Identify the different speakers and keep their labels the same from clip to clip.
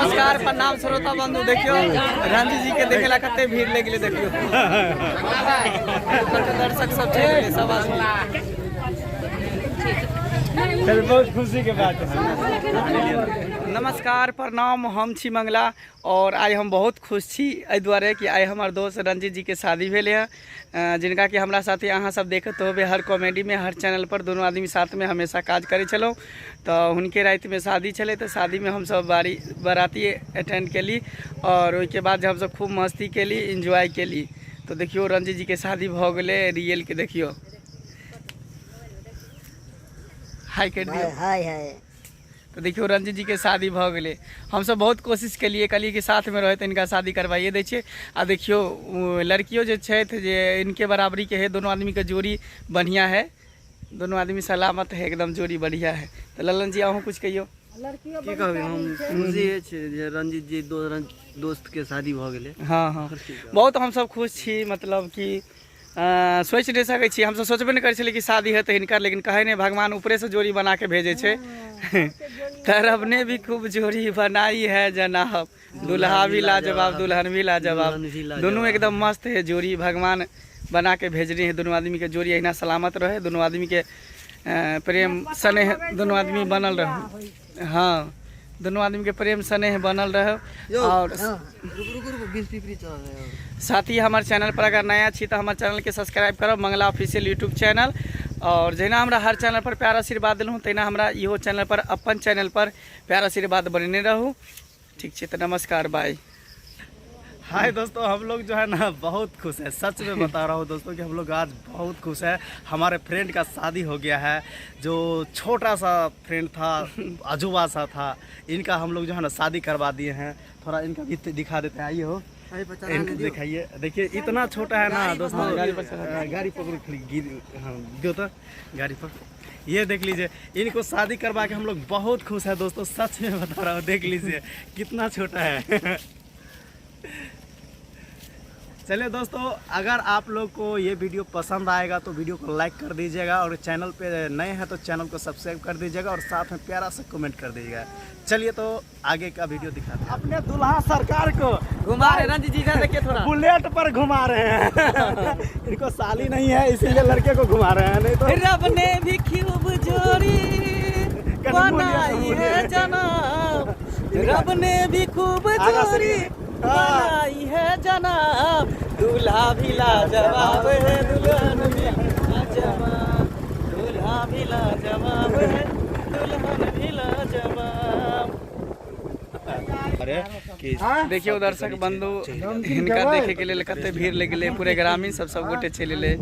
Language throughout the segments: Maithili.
Speaker 1: नमस्कार, प्रणाम श्रोता बंधु। देखियो, रंजीत जी के देखे ला कते भीड़ लग गेलै। देखियो, कते दर्शक सब चलि गेलै, सब आदमी।
Speaker 2: चल, बहुत खुशी के बात है।
Speaker 1: नमस्कार, प्रणाम। हम छी मंगला और आइ हम बहुत खुश छी एहि दुआरे कि आइ हमर दोस्त रंजीत जी के शादी भेलै हँ, जिनका कि हमरा साथे अहाँ सब देखैत होबै हर कॉमेडीमे, हर चैनल पर दुनू आदमी साथमे हमेशा काज करै छलहुँ। तऽ हुनके रातिमे शादी छलै, तऽ शादीमे हमसब बारी बाराती अटेंड केली और ओहिके बाद हमसब खूब मस्ती केली, एन्जॉय केली। तऽ देखियौ, रंजीत जीके शादी भऽ गेलै रियलके। देखियौ, हाय करि दियौ।
Speaker 3: हाय हाय।
Speaker 1: तऽ देखियौ, रंजीत जीके शादी भऽ गेलै। हमसब बहुत कोशिश केलियै, कहलियै कि साथमे रहै तऽ हिनका शादी करवाइए दै छियै। आ देखियौ, लड़कियो जे छथि जे इनके बराबरीके है। दोनों आदमीके जोड़ी बढ़िआँ है, दोनों आदमी सलामत है, एकदम जोड़ी बढ़िया है। तऽ ललन जी, अहूँ कुछ कहियौ।
Speaker 4: की कहबै हम? खुशी अछि जे रंजीत जी दोस्त के शादी भऽ गेलै।
Speaker 1: हँ, बहुत हमसब खुश छी। मतलब कि सोचि नहि सकै छी, हमसब सोचबे नहि करै छलियै कि शादी हेतै हिनकर, लेकिन कहै नहि, भगवान ऊपरेसँ जोड़ी बना के भेजै छै। तऽ रब ने भी खूब जोड़ी बनाई है जनाब, दुल्हा भी लाजवाब, दुल्हन भी लाजवाब।
Speaker 4: दुल्हन भी लाजवाब।
Speaker 1: दुनू एकदम मस्त है। जोड़ी भगवान बना के भेजने है। दुनू आदमी के जोड़ी अहिना सलामत रहे, दुनू आदमी के प्रेम स्नेह दुनू आदमी बनल रहे। हाँ, दुनू आदमी के प्रेम स्नेह बनल रहे। और
Speaker 4: रुकू, रुकू, रुकू, 20 पिपरी चल रहे हो।
Speaker 1: साथ ही हमर चैनल पर अगर नया छी तऽ हमर चैनलके सब्सक्राइब करब, मंगला ऑफिशियल यूट्यूब चैनल। और जहिना हमरा हर चैनल पर प्यार आशीर्वाद देलहुँ, तहिना हमरा इहो चैनल पर, अपन चैनल पर प्यार आशीर्वाद बनेने रहू। ठीक छै, तऽ नमस्कार, बाय।
Speaker 2: हाय दोस्तों, हम लोग जो है ना बहुत खुश है। सच में बता रहा हूँ दोस्तों कि हम लोग आज बहुत खुश है। हमारे फ्रेंड का शादी हो गया है। जो छोटा सा फ्रेंड था, अजूबा सा था, इनका हम लोग जो है ना शादी करवा दिए हैं। थोड़ा इनका भी दिखा देते हैं। आइए हो, इनको दिखाइए। देखिए, इतना छोटा है ना दोस्तों।
Speaker 1: गाड़ी पर चढ़ा।
Speaker 2: गाड़ी पकड़ो खाली, गिर। हाँ, दो तो गाड़ी पर। ये देख लीजिए, इनको शादी करवा के हम लोग बहुत खुश है दोस्तों। सच में बता रहा हूँ, देख लीजिए कितना छोटा है। चलिए दोस्तों, अगर आप लोग को ये वीडियो पसंद आएगा तो वीडियो को लाइक कर दीजिएगा और चैनल पे नए हैं तो चैनल को सब्सक्राइब कर दीजिएगा और साथ में प्यारा सा कमेंट कर दीजिएगा। चलिए, तो आगे का वीडियो दिखाते हैं। अपने दुल्हा सरकार को
Speaker 1: घुमा रहे रंजीत जी, इधर देखिए थोड़ा।
Speaker 2: बुलेट पर घुमा रहे हैं। इनको साली नहीं है, इसीलिए लड़के को घुमा रहे हैं, नहीं तो
Speaker 1: रब ने भी खूब जोड़ी बनाई है जनाब, रब ने भी खूब
Speaker 2: आगा से
Speaker 1: जोड़ी बनाई है जनाब, दूल्हा भी लाजवाब है, दुल्हन भी लाजवाब, दूल्हा भी लाजवाब है, दुल्हन भी लाजवाब।
Speaker 2: अरे कि
Speaker 1: देखियौ दर्शक बंधु, हिनका देखे के लेल कते भीड़ लागि गेलै। पूरे ग्रामीण सब, सब गोटे चलि एलै।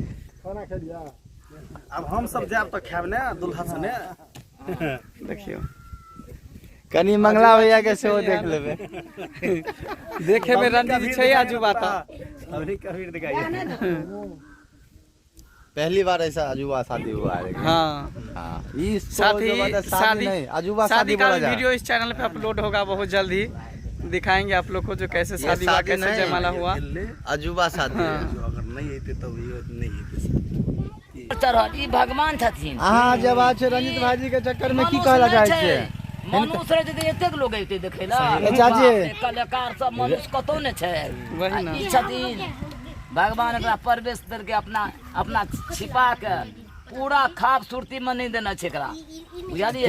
Speaker 2: अब हम सब जायब तऽ खायब ने दुल्हा सने।
Speaker 1: देखियौ।
Speaker 4: कनि मंगला भैया के सेहो देख लेबै।
Speaker 1: देखे में रंजीत जी छै अजूबा तऽ।
Speaker 2: अभी कभी दिखाइए।
Speaker 5: पहली बार ऐसा अजूबा शादी हुआ है। हाँ, इसको
Speaker 1: साथ
Speaker 5: जो
Speaker 1: ही
Speaker 5: बात है,
Speaker 1: शादी
Speaker 5: नहीं, अजूबा
Speaker 1: शादी
Speaker 5: शादी
Speaker 1: का
Speaker 5: बोला
Speaker 1: भी
Speaker 5: जा।
Speaker 1: वीडियो इस चैनल पे अपलोड होगा, बहुत जल्द ही दिखाएंगे आप लोग को जो कैसे
Speaker 5: ये
Speaker 1: शादी हुआ,
Speaker 5: शादी
Speaker 1: कैसे
Speaker 5: नहीं,
Speaker 1: जयमाला हुआ।
Speaker 5: अजूबा शादी है।
Speaker 2: जो अगर नहीं हेतै तब इहो नहीं हेतै।
Speaker 3: चढ़ल ई भगवान छथिन।
Speaker 4: अहाँ जब आज छै रंजित भाईजी के चक्कर में की
Speaker 3: मनुष्य
Speaker 4: कहला
Speaker 3: नहि
Speaker 4: चाहै
Speaker 3: छै।
Speaker 4: छियै?
Speaker 3: मनुष्य रहै छै तऽ एतेक लोग अयतै देखै लए?
Speaker 4: ए चाची।
Speaker 3: बाप रे, कलाकार सब, मनुष्य कतौ नहि छै।
Speaker 1: वही
Speaker 3: आ
Speaker 1: ने।
Speaker 3: ई छथिन भगवान, एकरा प्रवेश देलकै अपना अपना छिपा के। पूरा खूबसूरती में नहि देने छै एकरा, बुझलियै?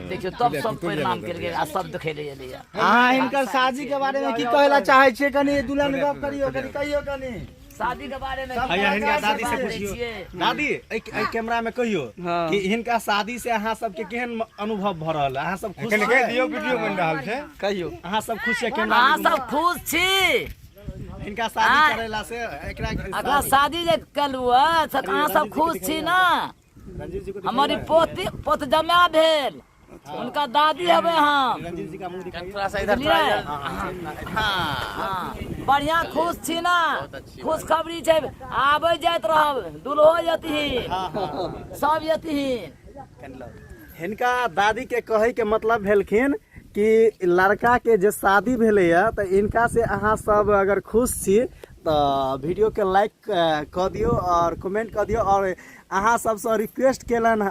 Speaker 3: देखियौ, तब सब प्रणाम केलकै आ सब देखै लए एलैया।
Speaker 4: अहाँ हिनकर शादी के बारे में की कहला चाहै छियै? कनि दुल्हन गप करियौ, कनि कहियौ कनि।
Speaker 3: शादी के बारे में
Speaker 2: हैया, हिनका दादी से पुछियौ।
Speaker 3: छियै।
Speaker 2: दादी, एहि कैमरा में कहियौ कि हिनका शादी से अहाँ सबके केहन अनुभव भऽ रहल है? अहाँ सब खुश छियै?
Speaker 6: दियौ, वीडियो बनि रहल छै।
Speaker 1: कहियौ।
Speaker 2: अहाँ सब खुश छियै कैमरा
Speaker 3: अहाँ
Speaker 2: में?
Speaker 3: सब खुश छी?
Speaker 2: हिनका शादी करेला से एकरा
Speaker 3: एकरा शादी जे केलहुँ हँ से अहाँ सब खुश छी ने?
Speaker 2: रंजीत जी को।
Speaker 3: हमर ई पोती, पोत जमा भेल, हुनका दादी हेबै हम।
Speaker 2: रंजीत जी का मुंह दिखाइए।
Speaker 5: थोड़ा सा इधर।
Speaker 3: बुझलियै? हाँ, बढ़िआँ, खुश छी ने? खुश खबरी छै, आबै जाइत रहब, दुल्हो एतही, सब एतही।
Speaker 2: हिनका दादी के कहै के मतलब भेलखिन कि लड़का के जे शादी भेलैया तऽ इनका से अहाँ सब अगर खुश छी तऽ वीडियो के लाइक कऽ दियौ और कमेंट कऽ दियौ। और अहाँ सबसँ रिक्वेस्ट केलन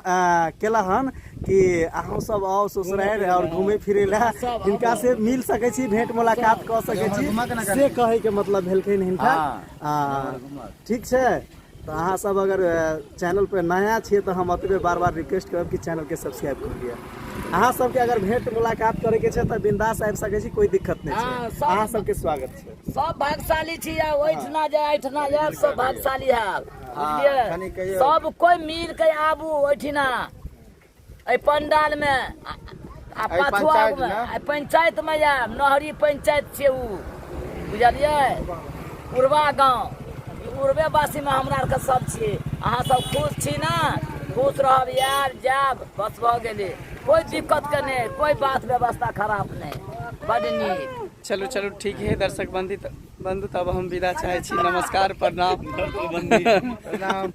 Speaker 2: केला हन कि अहूँ सब आउ ससुरारि आओर घूमे फिरे लए, हिनका से मिल सकै छी, भेंट मुलाकात कऽ सकै छी, से कहैके मतलब भेलखिन हिनका। ठीक छै, तऽ अहाँ सब अगर चैनल पर नया छियै तऽ हम एतबे बार बार रिक्वेस्ट करब कि चैनलके सब्सक्राइब कऽ लिअ। अहाँ सबके अगर भेंट मुलाकात करैके छै तऽ बिंदास आबि सकै छी, कोइ दिक्कत नहि
Speaker 3: हाँ,
Speaker 2: छै,
Speaker 3: सब-
Speaker 2: अहाँ सबके स्वागत छै।
Speaker 3: सब भागशाली छी, आ ओहिठिना जाय एहिठिना जायब, सब भागशाली हैब,
Speaker 5: कनि
Speaker 3: बुझलियै?
Speaker 5: कहियौ।
Speaker 3: सब कोइ मिल के आबू ओहिठिना एहि पंडाल मे आ
Speaker 5: एहि
Speaker 3: पाछू
Speaker 5: पंचायत
Speaker 3: आगू मे
Speaker 5: मे?
Speaker 3: एहि पंचायत मे आयब, नहरी पंचायत छै उ, बुझलियै? उर्वा गाँव, ई उर्वे वासी मे हमरा आरके सब छी। अहाँ सब खुश छी ने? खुश रहब, आयब जायब, बस भऽ गेलै, कोइ दिक्कत के नहि, कोइ बात व्यवस्था खराब नहि, बड नीक।
Speaker 1: चलू चलू, ठीक है दर्शक बंधु, तब हम विदा चाहै छी। नमस्कार, प्रणाम।
Speaker 5: प्रणाम।